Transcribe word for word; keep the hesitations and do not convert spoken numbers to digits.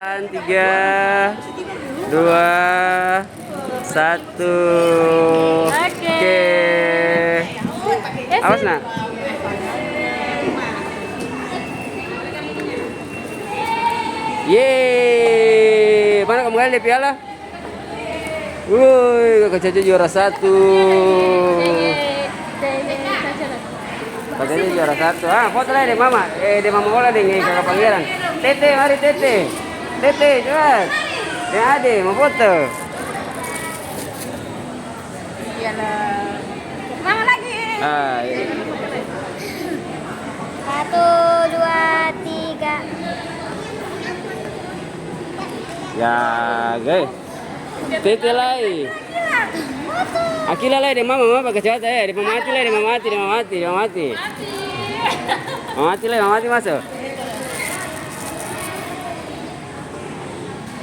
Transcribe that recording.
Tiga, dua, satu. Oke. Oke. Awas, nak. Yeay. Mana kamu lihat piala? Woi, Kaka Caca juara satu. Kaka Caca juara satu. Ah, foto lai deng mama. Eh, deng mama Ola deng, eh, Kaka Pangeran. Tete, mari Tete. Tete, cepat. Deng ade, mau foto. Iyalah. Mama lagi. Ah, iya. Satu, dua, tiga. Ya, guys. Tete lai. Akila lai deng mama, mama pake kacamata, eh, deng mama Ati lai, deng mama Ati, deng mama Ati, deng mama Ati. Mama Ati lai, mama Ati maso.